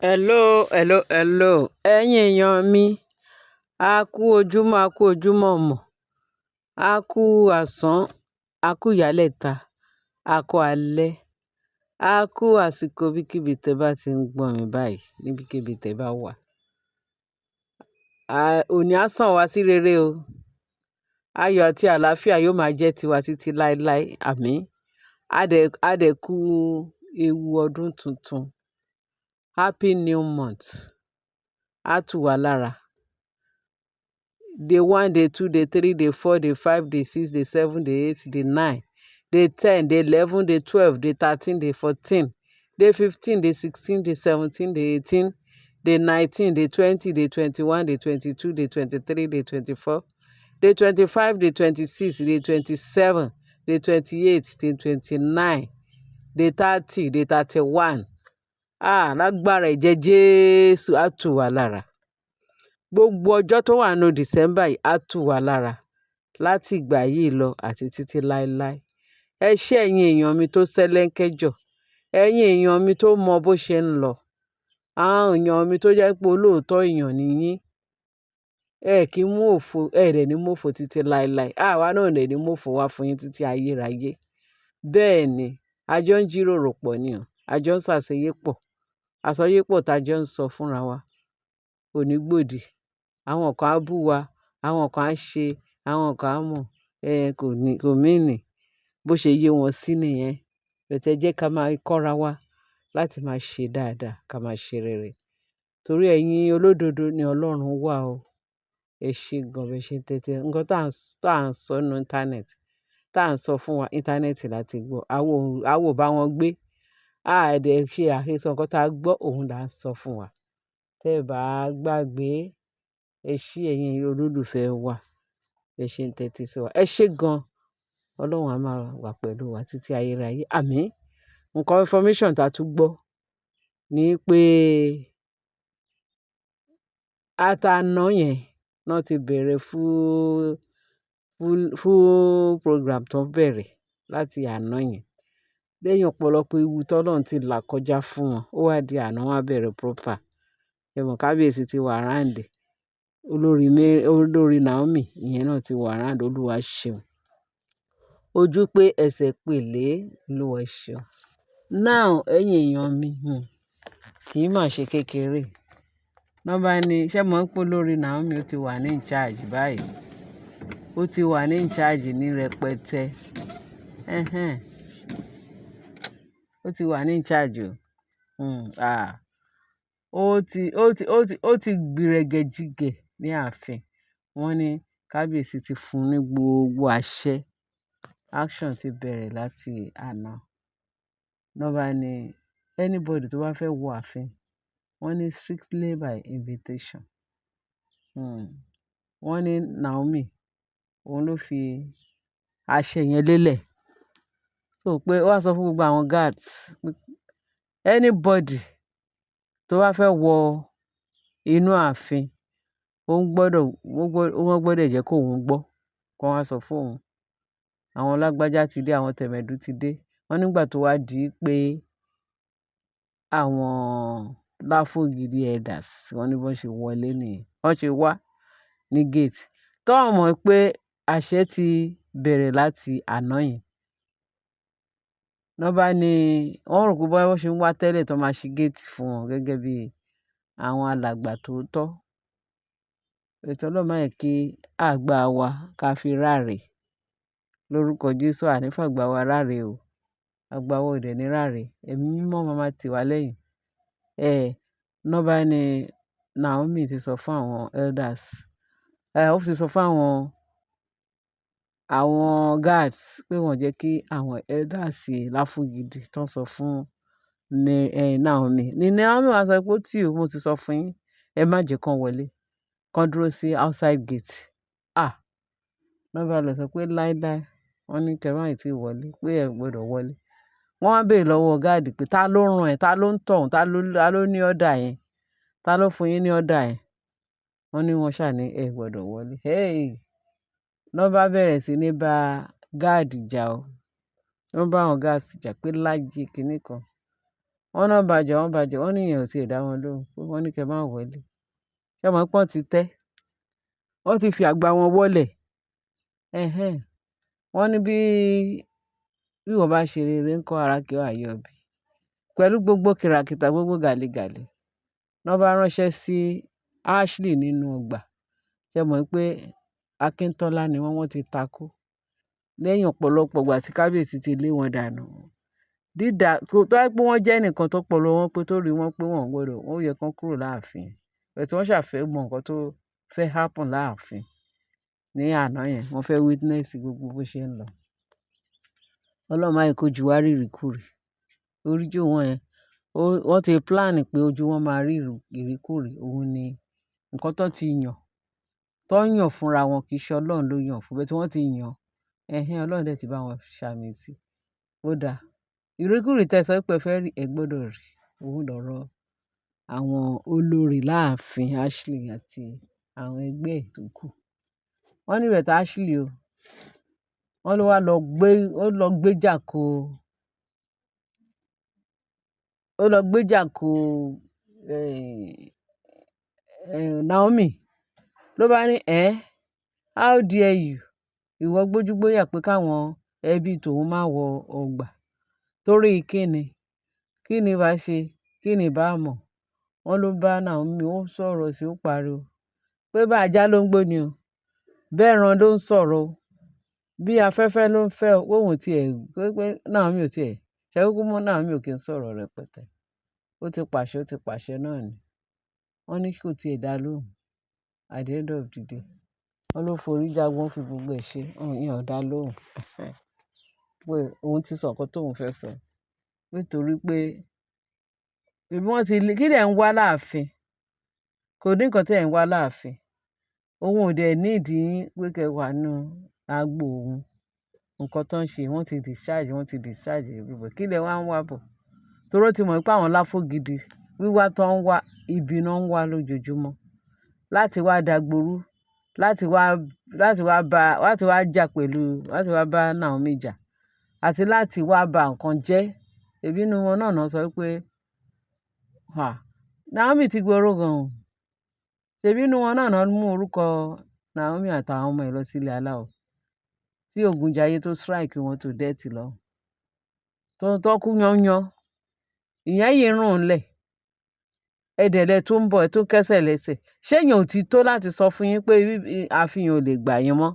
Hello, hello, hello. Ẹ̀yin èèyàn mi, a kú ojúmọ́, a kú ojúmọ́ mọ̀, a kú àsán, a kú ìyálẹ̀ta, a kú alẹ́, a kú àsìkò ibikíbi tẹ́ bá ti ń gbọ́ mi báyìí, níbikíbi tẹ́ bá wà. Òní á sàn wá sí rere o. Ayọ̀ àti àlàáfíà yóò máa jẹ́ tiwa títí láéláé. Àmín. A dẹ̀ kú ewu ọdún tuntun. Happy new month. Á tù wá lára. Day one, day two, day three, day four, day five, day six, day seven, day eight, day nine, day 10, day 11, day 12, day 13, day 14, day 15, day 16, day 17, day 18, day 19, day 20, day 21, day 22, day 23, day 24, day 25, day 26, day 27, day 28, day 29, day 30, day 31. Ah, lágbára ẹ̀jẹ̀ Jésù, á tù wá lára. Gbogbo ọjọ́ tó wà nínú December yìí á tù wá lára láti ìgbà yìí lọ àti títí láéláé. Ẹ ṣé, ẹ̀yin èèyàn mi tó sẹ́lẹ́ńkẹ́jọ̀, ẹ̀yin èèyàn mi tó mọ bó ṣe ń lọ, àwọn èèyàn mi tó jẹ́ pé olóòótọ́ èèyàn ni yín. Ẹ kì í mú òfo, ẹ dẹ̀ ní mú òfo títí láéláé. Àwa náà dẹ̀ ní mú òfo wá fún yín títí ayérayé. Bẹ́ẹ̀ ni, a jọ ń jíròrò pọ̀ ni o, a jọ ń ṣàṣeyé pọ̀. Àsọyépọ̀ tá jọ ń sọ fúnra wa kò ní gbòdì. Àwọn kan á bú wa, àwọn kan á ṣe, àwọn kan á mọ̀, ẹ kò ní, kò mean bó ṣe yé wọn sí nìyẹn. But ẹ jẹ́ ká máa kọ́ra wa láti máa ṣe dáadáa, ká máa ṣe rere. Torí ẹ̀yin olódodo ni Ọlọ́run wà o. Ẹ ṣé gan bẹ ṣe ń tẹ́tí. Nǹkan tá ń sọ nínú internet, tá ń sọ fún wa, internet láti gbọ́. Àwa ò bá wọn gbé. A dẹ̀ ṣe àhesọ, nǹkan tá gbọ́, òun là ń sọ fún wa. Tẹ́ ẹ bá gbàgbé, ẹ ṣé, ẹ̀yin olólùfẹ́ wa. Ẹ ṣé ń tẹ́tí sí wa. Ẹ ṣé gan. Ọlọ́run á máa wà pẹ̀lú wa títí ayérayé. Àmín. Nǹkan information tá tún gbọ́ ní pé àtàná yẹn náà ti bẹ̀rẹ̀ full, full, full program tó bẹ̀rẹ̀ láti àná yẹn. Lẹ́yìn ọ̀pọ̀lọpọ̀ ewu tí Ọlọ́run ti là kọjá fún wọn, ó wá di àná wọ́n á bẹ̀rẹ̀ proper. Ẹ mọ̀ kábíyèsí ti wà round. Olórí Naomi, ìyẹn náà ti wà round. Olúwa ṣeun. Ojú pé ẹsẹ̀ pèlé, Olúwa ṣeun. Now, ẹ̀yin èèyàn mi, kì í má ṣe kékeré. Wọ́n bá ní, ṣé mo ń pé olórí Naomi ó ti wà ní in charge báyìí. Ó ti wà ní in charge ní rẹpẹtẹ. Ẹhẹ́n. Ó ti wà ní in charge o. Ah. Ó ti gbìrẹ̀gẹ̀jigẹ̀ ní ààfin. Wọ́n ní kábíyèsí ti fún un ní gbogbo àṣẹ. Action ti bẹ̀rẹ̀ láti àná. Wọ́n bá ní anybody tó bá fẹ́ wọ ààfin, wọ́n ní strictly by invitation. Wọ́n ní Naomi, òun ló fi àṣẹ yẹn lélẹ̀. So pé ó wá sọ fún gbogbo àwọn guards pé anybody tó bá fẹ́ wọ inú ààfin, ó gbọdọ̀, wọ́n gbọdọ̀ jẹ́ kó òun gbọ́, kó wá sọ fún òun. Àwọn lágbájá ti dé, àwọn tẹ̀mẹ́dù ti dé. Wọ́n nígbà tó wá di pé àwọn Láfògìdì elders, wọ́n ní bó ṣe wọlé nìyẹn. Wọ́n ṣe wá ní gate. Tó mọ̀ pé àṣẹ ti bẹ̀rẹ̀ láti àná yẹn. Wọ́n bá ní wọ́n rò pé bóyá wọ́n ṣe ń wá tẹ́lẹ̀ tó máa ṣí gate fún wọn gẹ́gẹ́ bí àwọn alàgbà tó tọ́. Ètò Ọlọ́run má jẹ́ kí àgbà wa ká fi ráre. Lórúkọ Jésù, a ní fàgbà wa ráre o. Àgbà wa ò dẹ̀ ní ráre. Ẹ̀mí mímọ́ máa ma tì wá lẹ́yìn. Wọ́n bá ní Naomi ti sọ fún àwọn elders, ó ti sọ fún àwọn guards pé wọ́n jẹ́ kí àwọn elders Láfògìdì tó ń sọ fún Naomi. Ní Naomi wá sọ pé ó tì ó, mo ti sọ fún yín, ẹ má jẹ́ kí wọ́n wọlé, kí wọ́n dúró sí outside gate. Ah! Wọ́n bá lọ sọ pé láíláí, wọ́n ní kí ẹ má ì tí wọlé, pé ẹ gbọdọ̀ wọlé. Wọ́n wá béèrè lọ́wọ́ guard pé ta ló rán ẹ, ta ló ń tọ̀, ta ló ní order yẹn, ta ló fún yín ní order yẹn. Wọ́n ní wọ́n ṣà ní ẹ gbọdọ̀ wọlé. Hey! Wọ́n bá bẹ̀rẹ̀ sí ní bá guard jà o. Wọ́n bá àwọn guards jà pé láyé kíní kan. Wọ́n náà bàjẹ́, wọ́n bàjẹ́, wọ́n ní ìyẹn ò tí ì dá wọn lóhùn. Wọ́n ní kí ẹ má wọlé. Ṣé ẹ mọ̀ pé wọ́n ti tẹ́? Wọ́n ti fi àgbà wọn wọlẹ̀. Ẹ̀hẹn. Wọ́n ní bí, bí ìwọ bá ṣe rere ńkọ́ ara kì í wá yọ bí. Pẹ̀lú gbogbo kìràkìtà, gbogbo gàlégàlé. Wọ́n bá ránṣẹ́ sí Ashley nínú ọgbà. Ṣé ẹ mọ̀ pé Akíntọ́lá ni wọ́n, wọ́n ti takú. Lẹ́yìn ọ̀pọ̀lọpọ̀ ìgbà tí kábíyèsí ti lé wọn dànù. Dídà, tó bá jẹ́ pé wọ́n jẹ́ ẹnìkan tó pọ̀lọ́ wọn pé tó rí wọn pé wọ́n ò gbọdọ̀, ó yẹ kí wọ́n kúrò láàfin. But wọ́n ṣà fẹ́ mọ nǹkan tó fẹ́ happen láàfin ní àná yẹn. Wọ́n fẹ́ witness gbogbo bó ṣe ń lọ. Ọlọ́run máa jẹ́ kó ju wá rí ìríkúrì. Ojú wọn yẹn, wọ́n ti plan pé ojú wọn máa rí ìríkúrì. Òun ni nǹkan tó ti yàn, tó yàn fúnra wọn, kì í ṣe Ọlọ́run ló yàn fún, but wọ́n ti yàn. Ẹ̀hẹn, Ọlọ́run dẹ̀ ti bá wọn ṣàmì sí. Ó dáa. Ìríkúrì tí ẹ sọ pé ẹ fẹ́ rí, ẹ gbọdọ̀ rí. Òun lọ̀rọ̀ àwọn olórí láàfin Ashley àti àwọn ẹgbẹ́ ẹ̀ tó kù. Wọ́n ní but Ashley o. Wọ́n ló wá lọ gbé, ó lọ gbéjà ko, ó lọ gbéjà ko, Naomi. Ló bá ní, "Ẹ́, how dare you? Ìwọ gbójúgbóyà pé káwọn ẹbí tòun má wọ ọgbà. Torí kí ni? Kí ni bá ṣe? Kí ni bá mọ̀?" Wọ́n ló bá Naomi, ó sọ̀rọ̀ sí, ó pariwo pé bá ajá ló ń gbó ni o. Bẹ́ẹ̀ ẹran ló ń sọ̀rọ̀ o. Bí afẹ́fẹ́ ló ń fẹ́ o. Pé òun tí ẹ̀, pé Naomi ò tí ẹ̀. Ṣé kúkú mọ́ Naomi ò kí ń sọ̀rọ̀ rẹpẹtẹ. Ó ti pàṣẹ náà ni. Wọ́n ní kò tí ì dá lóhùn. At the end of the day, wọ́n ló forí jágbọ́n fi gbogbo ẹ̀ ṣe. Ìyẹn ò dá lóhùn. Pé òun ti sọ nǹkan tó òun fẹ́ sọ. Nítorí pé ìbí wọ́n ti lé, kí lẹ̀ ń wá láàfin? Kò ní nǹkan tí ẹ̀ ń wá láàfin. Òun ò dẹ̀ need yín pé kí ẹ wà nínú agbo òun. Nǹkan tó ń ṣe, wọ́n ti discharge, wọ́n ti discharge everybody. Kí lẹ̀ wá ń wá bọ̀? Torí ó ti mọ̀ pé àwọn láfó gidi, wíwá tó ń wá, ibi náà ń wá lójoojúmọ́. Láti wá dàgboru, láti wá, láti wá bá, láti wá jà pẹ̀lú, láti wá bá Naomi jà àti láti wá ba nǹkan jẹ́. Ẹbí inú wọn náà sọ pé, "À, Naomi ti gbóró gan o." Ṣèbí inú wọn náà mú orúkọ Naomi àtàwọn ọmọ ẹ̀ lọ sí ilé aláwọ̀ tí Ògúnjayé tó strike wọn to death lọ. Tó kú yányan. Ìyẹn yìí ń rùn lẹ̀. Ẹ̀dẹ̀lẹ̀ tó ń bọ̀, ẹ tó kẹ́sẹ̀ lẹ́sẹ̀. Ṣé èèyàn ò tí tó láti sọ fún yín pé ààfin ò lè gbà yín mọ́?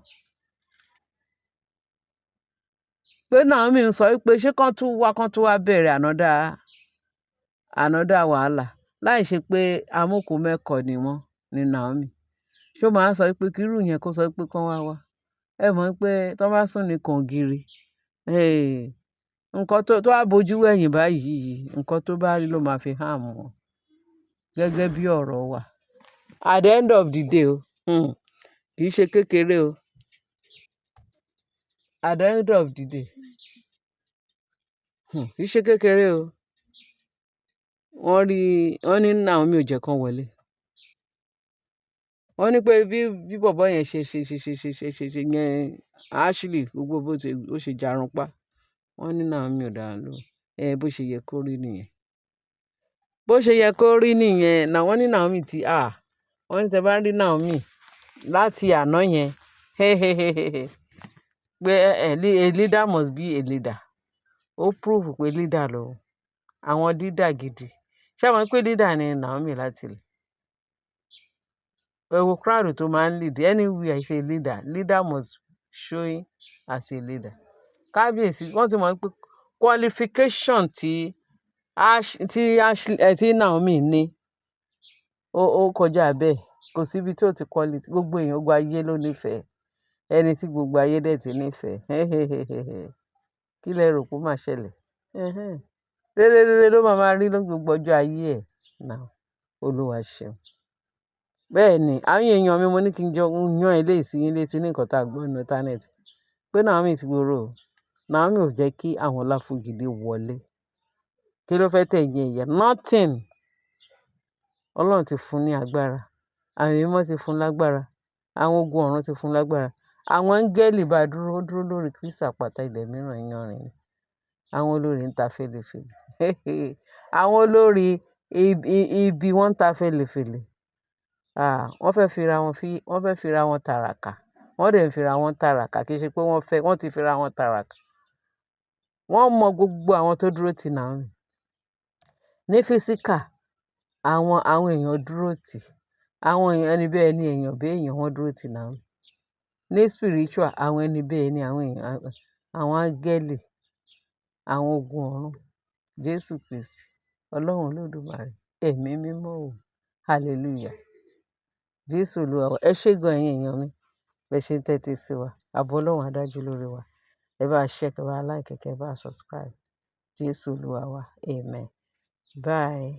Pé Naomi ń sọ wípé ṣé kán tún wá, kán tún wá bẹ̀rẹ̀ another, another wàhálà. Láìṣe pé amúkù mẹ́kọ ni wọ́n ní Naomi. Ṣé ó máa ń sọ wípé kí irú yẹn kó sọ wípé kán wá wá? Ẹ mọ̀ pé tó bá sùn ní kàngìrì, nǹkan tó, tó bá bojú wẹ̀yìn báyìí, nǹkan tó bá rí ló máa fi harm wọn. Gẹ́gẹ́ bí ọ̀rọ̀ wa. At the end of the day o, kì í ṣe kékeré o. At the end of the day, kì í ṣe kékeré o. Wọ́n rí, wọ́n ní Naomi ò jẹ́ kán wọlé. Wọ́n ní pé bí, bí bọ̀bọ́ yẹn ṣe, ṣe, ṣe, ṣe, ṣe, ṣe, ṣe, ṣe yẹn Ashley gbogbo bó ṣe, ó ṣe jarunpá. Wọ́n ní Naomi ò dáa lóhùn. Ẹ bó ṣe yẹ kó rí nìyẹn. Bó ṣe yẹ kó rí nìyẹn. Náà wọ́n ní Naomi tí, à, wọ́n ní tí ẹ bá rí Naomi láti àná yẹn, pé ẹ, a leader must be a leader. Ó prove pé leader lòun. Àwọn leader gidi. Ṣé ẹ mọ̀ pé leader ni Naomi láti ilẹ̀? Ẹ wo crowd tó máa ń lead. Anywhere is a leader. Leader must showing as a leader. Kábíyèsí, wọ́n ti mọ̀ pé qualification tí Ash, tí Ashley, tí Naomi ní, ó kọjá bẹ́ẹ̀. Kò sí ibi tí ó ti quality. Gbogbo èèyàn, gbogbo ayé ló nífẹ̀ẹ́. Ẹni tí gbogbo ayé dẹ̀ ti nífẹ̀ẹ́. Kí lẹ rò pé ó máa ṣẹlẹ̀? Rere rere ló máa máa rí ní gbogbo ọjọ́ ayé ẹ̀. Now, Olúwa ṣeun. Bẹ́ẹ̀ ni, àwọn èèyàn mi mo ní kí n jọ yán eléyìí sí yín létí ní nǹkan tí a gbọ́ nínú internet. Pé Naomi ti gbóró o. Naomi ò jẹ́ kí àwọn láfugidi wọlé. Kí ló fẹ́ tẹ̀yìn ẹ̀ yọ? Nothing. Ọlọ́run ti fún ní agbára. Àwọn mímọ́ ti fún lágbára. Àwọn ogun ọ̀run ti fún lágbára. Àwọn áńgẹ́lì bá dúró, dúró lórí Kristi àpáta ilẹ̀ mìíràn iyanrìn ni. Àwọn olórí ń ta fèlèfèlè. Àwọn olórí ibi wọ́n ń ta fèlèfèlè. Ah, wọ́n fẹ́ fira wọn tàràkà. Wọ́n dẹ̀ ń fira wọn tàràkà. Kì í ṣe pé wọ́n fẹ́, wọ́n ti fira wọn tàràkà. Wọ́n mọ gbogbo àwọn tó dúró ti Naomi. Ní physical, àwọn èèyàn dúró tì. Àwọn èèyàn ẹni bí ẹni, èèyàn bí èèyàn, wọ́n dúró ti Naomi. Ní spiritual, àwọn ẹni bí ẹni, àwọn èèyàn, àwọn áńgẹ́lì, àwọn ogun ọ̀run, Jésù Kristi, Ọlọ́run Olódùmarè, Ẹ̀mí mímọ́ o. Hallelujah. Jésù Olúwa wa. Ẹ ṣé gan ẹ̀yin èèyàn mi. Bẹ́ ṣe ń tẹ́tí sí wa. Ààbò Ọlọ́run á dájú lórí wa. Ẹ bá share, kẹ́ bá like, kẹ́ bá subscribe. Jésù Olúwa wa. Amen. Bye.